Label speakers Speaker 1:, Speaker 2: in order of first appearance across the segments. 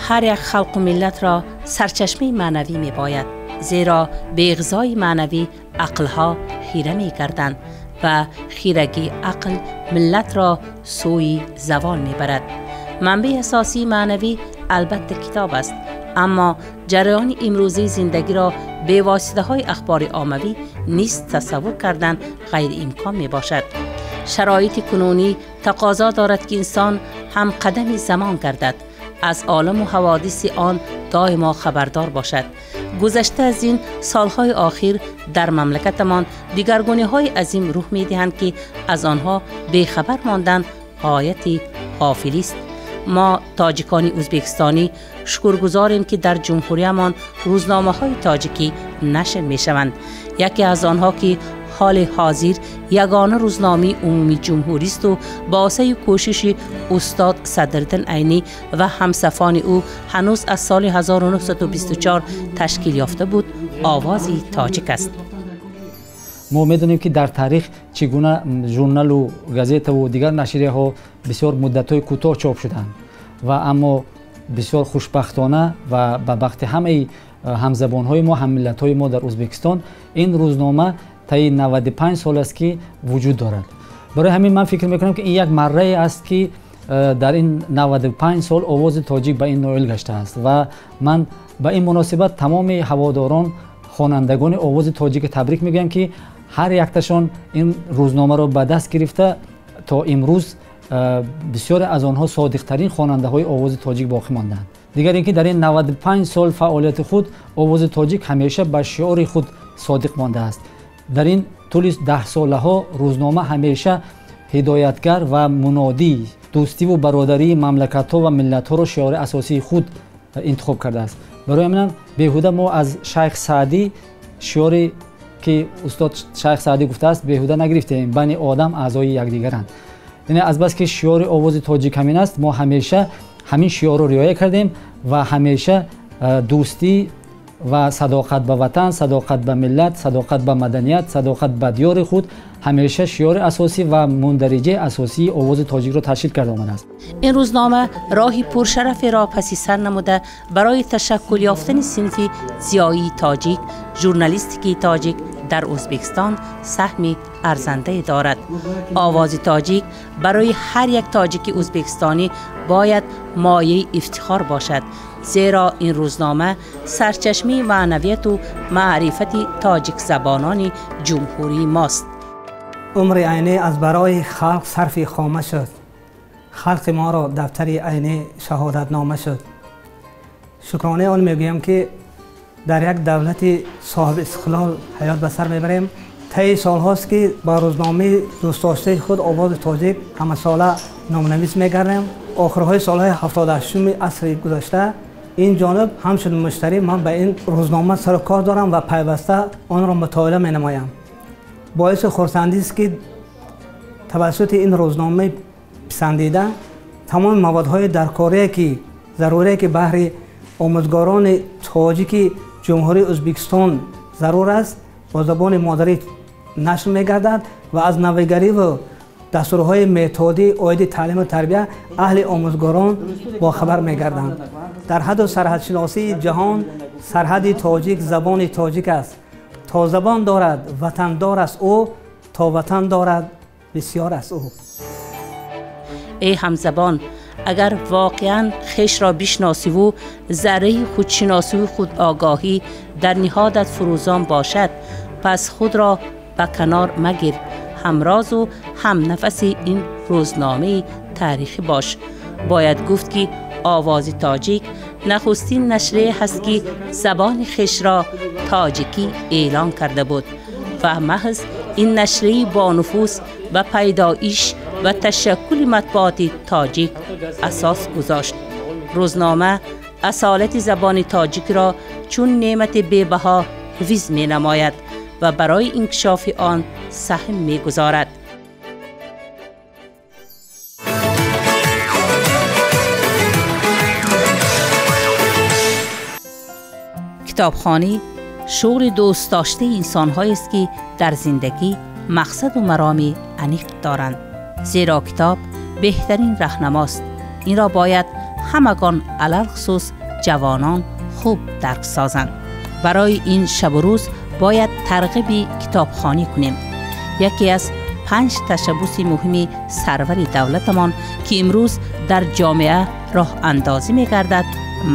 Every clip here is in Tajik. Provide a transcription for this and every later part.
Speaker 1: Ҳар як халқу миллатро сарчашмаи маънавӣ мебояд, зеро беғизои маънавӣ ақлҳо хира мегарданд ва хирагии ақл миллатро сӯи завол мебарад. Манбаи асосии маънавӣ албатта китоб аст, аммо ҷараёни имрӯзии зиндагиро бевоситаҳои ахбори оммавӣ низ тасаввур кардан ғайриимкон мебошад. Шароити кунунӣ тақозо дорад, ки инсон ҳамқадами замон гардад, аз оламу ҳаводиси он доимо хабардор бошад. Гузашта аз ин, солҳои охир дар мамлакатамон дигаргуниҳои азим рӯҳ медиҳанд, ки аз онҳо бехабар мондан ғояти ғофилист. Мо тоҷикони ӯзбекистонӣ шукргузорем, ки дар ҷумҳуриямон рӯзномаҳои тоҷикӣ нашр мешаванд. Яке аз онҳо, ки ҳоли ҳозир ягона рӯзномаи умумии ҷумҳуристу ба осаи кӯшиши устод Садриддин Айнӣ ва ҳамсафони ӯ ҳанӯз аз соли 1924 ташкил ёфта буд, Овози Тоҷик аст.
Speaker 2: Мо медонем, ки дар таърих чӣ гуна журналу газетаву дигар нашрияҳо бисёр муддатҳои кӯтоҳ чоп шуданд ва аммо бисёр хушбахтона ва ба бахти ҳамаи ҳамзабонҳои мо, ҳаммиллатҳои мо дар Ӯзбекистон ин рӯзнома таи 95 сол аст, ки вуҷуд дорад. Барои ҳамин ман фикр мекунам, ки ин як маррае аст, ки дар ин 95 сол Овози Тоҷик ба ин ноил гаштааст ва ман ба ин муносибат тамоми ҳаводорон, хонандагони Овози Тоҷика табрик мегӯям, ки ҳар якташон ин рӯзномаро ба даст гирифта то имрӯз бисёре аз онҳо содиқтарин хонандаҳои Овози Тоҷик боқӣ монданд. Дигар ин ки дар ин 95 сол фаъолияти худ Овози Тоҷик ҳамеша ба шиори худ содиқ мондааст. Дар ин тӯли даҳсолаҳо рӯзнома ҳамеша ҳидоятгар ва мунодӣ дӯстиву бародарии мамлакатҳо ва миллатҳоро шиори асосии худ интихоб кардааст. Барои ҳаминам беҳуда мо аз Шайх Саъдӣ шиоре ки устод Шайх Саъдӣ гуфтааст, беҳуда нагирифтем: бани одам аъзои якдигаранд. Яъне азбаски шиори Овози Тоҷик ҳамин аст, мо ҳамеша ҳамин шиорро риоя кардем ва ҳамеша дӯстӣ ва садоқат ба ватан, садоқат ба миллат, садоқат ба маданият, садоқат ба диёри худ ҳамеша шиори асосӣ ва мундариҷаи асосии Овози Тоҷикро ташкил карда омадааст.
Speaker 1: Ин рӯзнома роҳи пуршараферо паси сар намуда барои ташаккул ёфтани синфи зиёии тоҷик, журналистикии тоҷик дар Ӯзбекистон саҳми арзандае дорад. Овози Тоҷик барои ҳар як тоҷики ӯзбекистонӣ бояд мояи ифтихор бошад, зеро ин рӯзнома сарчашмаи маънавияту маърифати тоҷикзабонони ҷумҳурии мост.
Speaker 3: Умри Айнӣ аз барои халқ сарфи хома шуд, халқи моро дафтари Айнӣ шаҳодатнома шуд. Шукронаи он мегӯям, ки дар як давлати соҳиби истиқлол ҳаёт ба сар мебарем. Таи солҳост, ки ба рӯзномаи дӯстдоштаи худ Овози Тоҷик ҳамасола номнавис мегардем. Охирҳои солҳои 78-уми асри гузашта ин ҷониб ҳамчун муштарӣ ман ба ин рӯзнома сару кор дорам ва пайваста онро мутолиа менамоям. Боиси хурсандист, ки тавассути ин рӯзномаи писандида тамоми маводҳои даркорие, ки зарурие, ки баҳри омӯзгорони тоҷики Ҷумҳурии Ӯзбекистон зарур аст, бо забони модарӣ нашр мегардад ва аз навигариву дастурҳои методӣ оиди таълиму тарбия аҳли омӯзгорон бохабар мегарданд. Дар ҳадду сарҳадшиносии ҷаҳон сарҳади тоҷик забони тоҷик аст. То забон дорад, ватандор аст ӯ, то ватан дорад, бисёр аст ӯ.
Speaker 1: Эй ҳамзабон, агар воқеан хешро бишносиву зарраи худшиносиву худогоҳӣ дар ниҳодат фурӯзон бошад, пас худро ба канор магир, ҳамрозу ҳамнафаси ин рӯзномаи таърихӣ бош. Бояд гуфт, ки Овози Тоҷик нахустин нашрие ҳаст, ки забони хешро тоҷикӣ эълон карда буд ва маҳз ин нашрияи бонуфуз ба пайдоиш ва ташаккули матбуоти тоҷик асос гузошт. Рӯзнома асолати забони тоҷикро чун неъмати бебаҳо ҳифз менамояд ва барои инкишофи он саҳм мегузорад. Китобхонӣ шуғли дӯстдоштаи инсонҳоест, ки дар зиндагӣ мақсаду мароми аниқ доранд, зеро китоб беҳтарин раҳнамост. Инро бояд ҳама همگان علی‌الخصوص جوانان خوب درک سازند. برای این شب و روز باید ترغیب کتابخوانی کنیم. یکی از 5 تشبث مهم سرور دولتمان که امروز در جامعه راه اندازی می گردد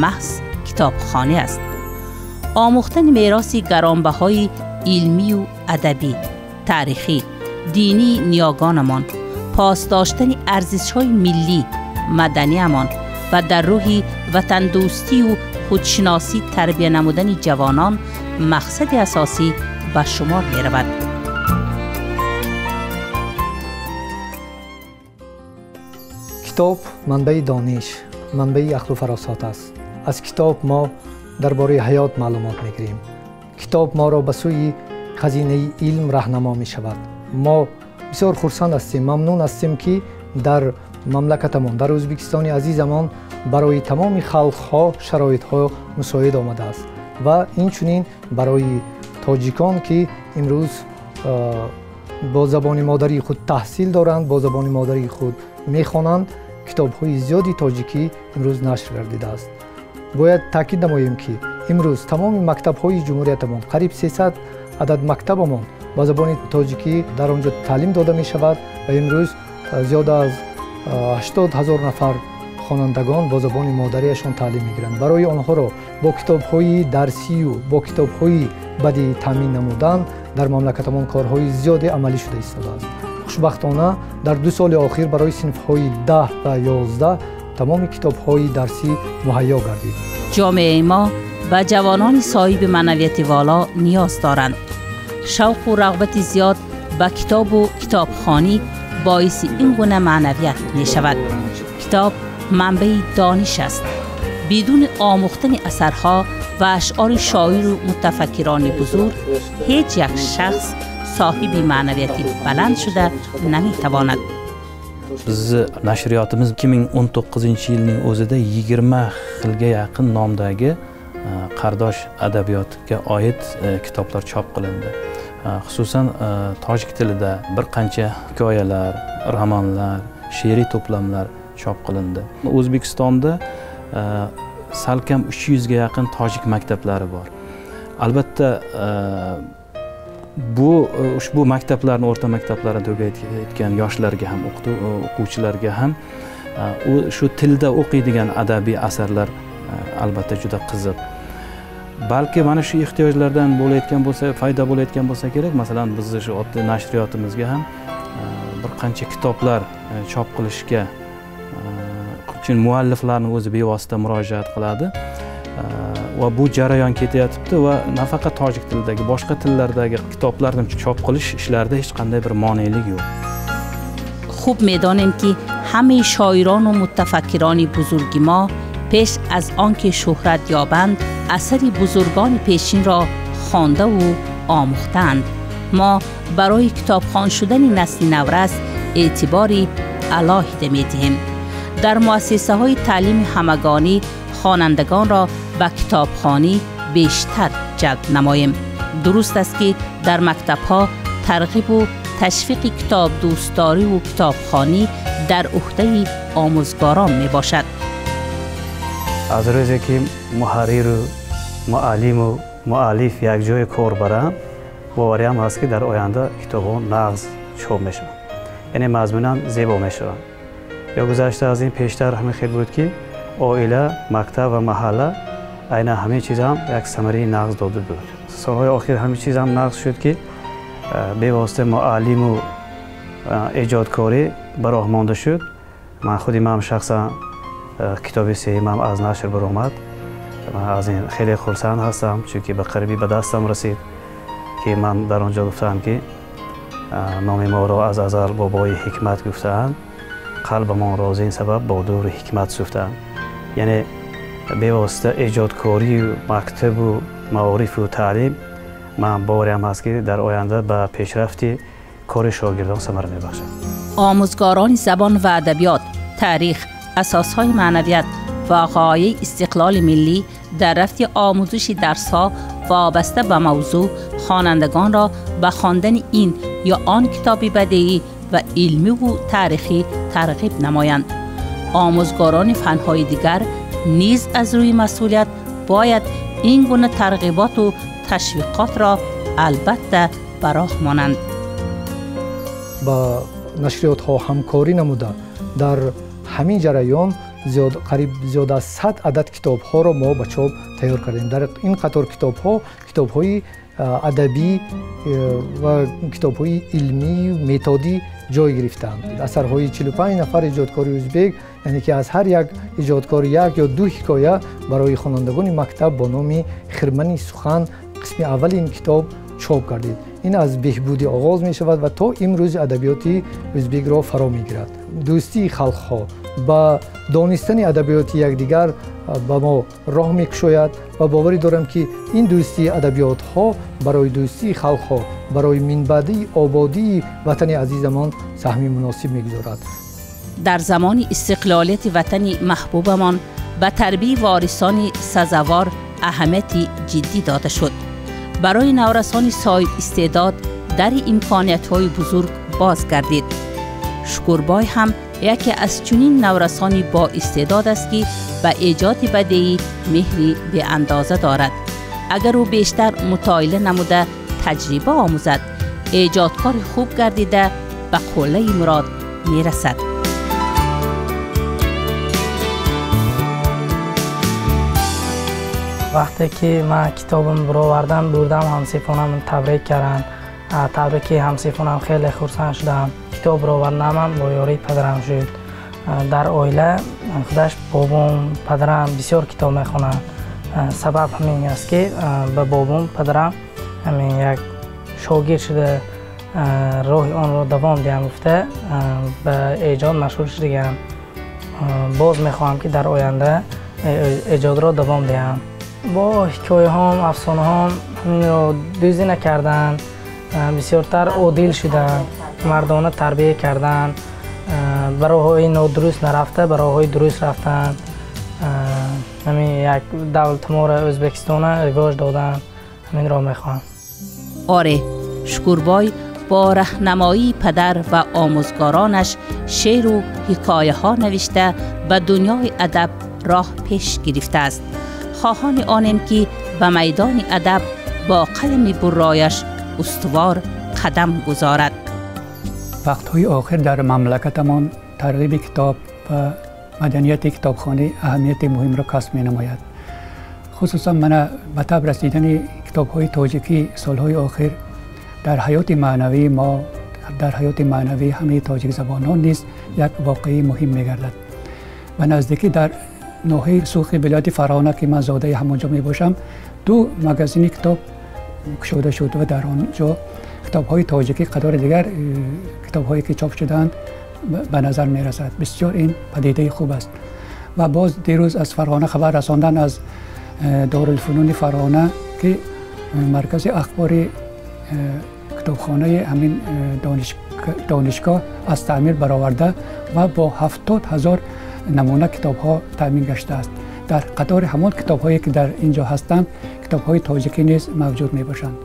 Speaker 1: محض کتابخوانی است. آموختن میراث گرانبهای علمی و ادبی، تاریخی، دینی نیاگانمان، پاس داشتن ارزش‌های ملی، مدنیمان و در روح وطن دوستی و خودشناسی تربیه نمودن جوانان مقصد اساسی به شمار می رود.
Speaker 4: کتاب منبع دانش، منبع عقل و فراسات است. از کتاب ما درباره حیات معلومات میگیریم. کتاب ما را به سوی خزینه علم راهنما می شود. ما بسیار خرسند هستیم، ممنون هستیم که در مملکتمان، در ازبکستان عزیزمان برای تمام خلقها شرایطها مساعد آمده است و اینچنین برای تاجیکان که امروز با زبان مادری خود تحصیل دارند، با زبان مادری خود میخوانند، کتاب‌های زیادی تاجیکی امروز نشر گردیده است. باید تاکید نماییم که امروز تمام مکتب‌های جمهوریتمان، قریب 300 عدد مکتبمان با زبان تاجیکی در آنجا تعلیم داده می شود و امروز زیاد از 80,000 نفر خوانندگان با زبان مادریشان تعلیم میگیرند. برای آنها را با کتاب‌های درسی و با کتاب‌های بدیعی تامین نمودن در مملکتمان کارهای زیادی عملی شده ایستاده است. خوشبختانه در 2 سال اخیر برای صنف‌های 10 و 11 تمام کتاب‌های درسی مهیا گردید.
Speaker 1: جامعه ما به جوانان صاحب معنویت والا نیاز دارند. شوق و رغبت زیاد به کتاب و کتابخوانی باعث این گونه معنویت می شود. کتاب منبع دانش است. بدون آموختن اثرها و اشعار شاعر و متفکران بزرگ هیچ یک شخص صاحب معنویت بلند شده نمی تواند.
Speaker 5: Bizni nashriyotimiz 2019-yilning o'zida 20 xilga yaqin nomdagi qardosh adabiyotga oid kitoblar chop qilindi. Xususan tojik tilida bir qancha hikoyalar, romanlar, she'riy to'plamlar chop qilindi. O'zbekistonda salkam 300 ga yaqin tojik maktablari bor. Albatta bu ushbu maktablarni, o'rta maktablarni tugatgan yoshlarga ham, o'quvchilarga ham u shu tilda o'qiydigan adabiy asarlar albatta juda qiziq. Balki mana shu ehtiyojlardan bo'layotgan bo'lsa, foyda bo'layotgan bo'lsa kerak. Masalan, bizni shu oddiy nashriyotimizga ham bir qancha kitoblar chop qilishga uchun mualliflarning o'zi bevosita murojaat qiladi. Va bu jarayon ketayotibdi va nafaqat tojik tilidagi, boshqa tillardagi kitoblarni chop qilish ishlarida hech qanday bir monelik yo'q.
Speaker 1: خوب می‌دانیم که همه شاعران و متفکران بزرگ ما پیش از آنکه شهرت یابند اثر بزرگان پیشین را خوانده و آموختند. ما برای کتابخوان شدن نسل نورس اعتباری علاهیده می‌دهیم. در مؤسسه های تعلیم همگانی خوانندگان را به کتابخوانی بیشتر جلب نماییم. درست است که در مکتب‌ها ترغیب و تشویق کتاب دوستداری و کتابخوانی در عهده آموزگاران می باشد.
Speaker 6: از روزی که محرر و معلم و مؤلف یک جای کار برند، باوریم هست که در آینده کتاب‌ها نغز چاپ میشوند، یعنی مضمونم زیبا میشوند. یا گذشته از این پیشتر همین خیلی بود که оила، мактаб ва маҳалла айнан ҳамин чиз ҳам як самараи нағз дода буд. Солҳои охир ҳамин чиз ҳам нағз шуд ки бевосита муаллиму эҷодкорӣ ба роҳ монда шуд. Ман худи ман шахсан китоби сеюмам аз нашр баромад. Ман аз ин хеле хурсанд ҳастам, чунки ба қарибӣ ба дастам расид ки ман дар он ҷо гуфтаам ки номи моро аз азал бобои ҳикмат гуфтаанд, қалбамон рози ин сабаб бо дури ҳикмат сӯфтаанд. Яъне бевосита эҷодкорию мактабу маорифу таълим ман боварям ҳаст ки дар оянда ба пешрафти кори шогирдон самара мебахшад.
Speaker 1: آموزگاران زبان و ادبیات، تاریخ، اساسهای معنویت و غایه استقلال ملی در رفت آموزش درس‌ها وابسته به موضوع خوانندگان را به خواندن این یا آن کتاب بدیعی و علمی و تاریخی ترغیب نمایند. Омӯзгорони фанҳои дигар низ аз рӯи масъулият бояд ин гуна тарғиботу ташвиқотро албатта ба роҳ монанд.
Speaker 4: Ба нашриётҳо ҳамкорӣ намуда дар ҳамин ҷараён қариб зиёд аз 100 адад китобҳоро мо ба чоп тайёр кардем. Дар ин қатор китобҳо китобҳои адабӣ ва китобҳои илмию методӣ ҷой гирифтаанд. Асарҳои 45 нафар эҷодкори ӯзбек, яъне ки аз ҳар як эҷодкор як ё ду ҳикоя барои хонандагони мактаб бо номи «Хирмани сухан» қисми аввали ин китоб чоп гардид. Ин аз беҳбудӣ оғоз мешавад ва то имрӯз адабиёти ӯзбекро фаро мегирад. Дӯстии халқҳо ба донистани адабиёти якдигар ба мо роҳ мекушояд ва боварӣ дорам, ки ин дӯстии адабиётҳо барои дӯстии халқҳо, барои минбаъдии ободии ватани азизамон саҳми муносиб мегузорад.
Speaker 1: Дар замони истиқлолияти ватани маҳбубамон ба тарбияи ворисони сазовор аҳамияти ҷиддӣ дода шуд. Барои наврасони соҳибистеъдод дари имкониятҳои бузург боз гардид. Шукурбой ҳам яке аз чунин наврасони боистеъдод аст, ки ба эҷоди бадеӣ меҳри беандоза дорад. Агар ӯ бештар мутолиа намуда таҷриба омӯзад, эҷодкори хуб гардида ба қуллаи мурод мерасад.
Speaker 7: Вақте ки ман китобам баровардам, бурдам ҳамсинфонам табрик карданд. Табрики ҳамсинфонам хеле хурсанд шудам. Китоб бароварданам бо ёрии падарам шуд. Дар оила худаш бобом, падарам бисёр китоб мехонанд. Сабаб ҳамин аст, ки ба бобом, падарам ҳамин як шогирд шуда роҳи онро давом диҳам гуфта ба эҷод машғул шудагам. Боз мехоҳам, ки дар оянда эҷодро давом диҳам. Бо ҳикояҳом, афсонаҳом ҳаминро дӯзӣ накардан, бисёртар одил шудан, мардона тарбия кардан, ба роҳҳои нодуруст нарафта, ба роҳҳои дуруст рафтан, ҳамин як давлатморо Ӯзбекистона ривоҷ додан, ҳаминро мехоҳам.
Speaker 1: Оре, Шукурбой бо раҳнамоии падар ва омӯзгоронаш шеъру ҳикояҳо навишта ба дунёи адаб роҳ пеш гирифтааст. Хоҳони онем, ки ба майдони адаб бо қалами буррояш устувор қадам гузорад.
Speaker 8: Вақтҳои охир дар мамлакатамон тарғиби китоб ва маданияти китобхонӣ аҳамияти муҳимро касб менамояд. Хусусан мана ба таб расидани китобҳои тоҷикӣ солҳои охир дар ҳаёти маънавии мо, дар ҳаёти маънавии ҳамаи тоҷикзабонон низ як воқеаи муҳим мегардад. Ба наздикӣ дар ноҳияи Суғди вилояти Фарғона, ки ман зодаи ҳамонҷо мебошам, ду магазини китоб кушода шуд ва дар он ҷо китобҳои тоҷикӣ қатори дигар китобҳое ки чоп шудаанд ба назар мерасад. Бисёр ин падидаи хуб аст. Ва боз дирӯз аз Фарғона хабар расондан аз Дорулфунуни Фарғона, ки маркази ахбори китобхонаи ҳамин донишгоҳ аз таъмир бароварда ва бо 70,000 намуна китобҳо таъмин гаштааст. Дар қатори ҳамон китобҳое ки дар ин ҷо ҳастанд, китобҳои тоҷикӣ низ мавҷуд мебошанд.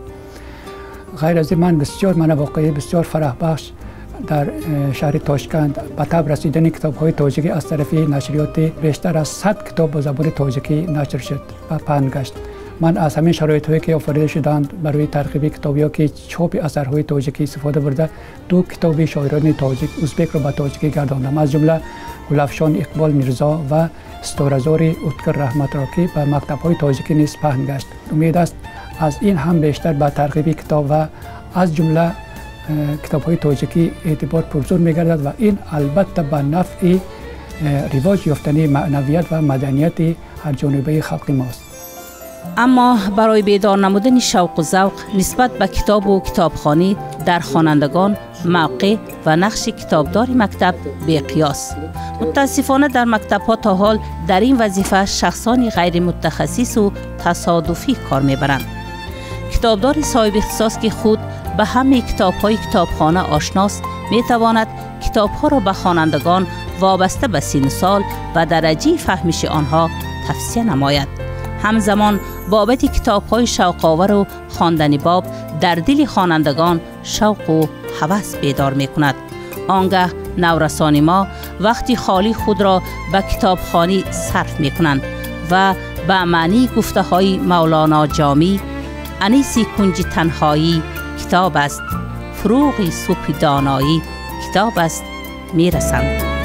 Speaker 8: Ғайр аз ин ман бисёр мана воқеаи бисёр фараҳбахш дар шаҳри Тошканд ба таб расидани китобҳои тоҷикӣ аз тарафи нашриёти бештар аз 100 китоб бо забони тоҷикӣ нашр шуд ва паҳн гашт. Ман аз ҳамин шароитҳое ки офарида шудаанд барои тарғиби китоб ё ки чопи асарҳои тоҷикӣ истифода бурда ду китоби шоирони тоҷик узбекро ба тоҷикӣ гардондам, аз ҷумла Гулафшон Иқбол Мирзо ва Сторазори Уткир Раҳматро, ки ба мактабҳои тоҷикӣ низ паҳн гашт. Умед аст, аз ин ҳам бештар ба тарғиби китоб ва аз ҷумла китобҳои тоҷикӣ эътибор пурзур мегардад ва ин албатта ба нафъи ривоҷ ёфтани маънавият ва маданияти ҳарҷонибаи халқи мост.
Speaker 1: Аммо барои бедор намудани шавқу завқ нисбат ба китобу китобхонӣ дар хонандагон мавқеъ ва нақши китобдори мактаб беқиёс. Мутаассифона, дар мактабҳо то ҳол дар ин вазифа шахсони ғайримутахассису тасодуфӣ кор мебаранд. Китобдори соҳибихтисос, ки худ ба ҳамаи китобҳои китобхона ошност, метавонад китобҳоро ба хонандагон вобаста ба синну сол ва дараҷаи фаҳмиши онҳо тавсия намояд. Ҳамзамон бобати китобҳои шавқовару хондани боб дар дили хонандагон шавқу ҳавас бедор мекунад. Он гаҳ نورسان ما وقتی خالی خود را به کتابخوانی صرف می کنند و به معنی گفته های مولانا جامی انیسی کنج تنهایی کتاب است، فروغ صبح دانایی کتاب است می رسند.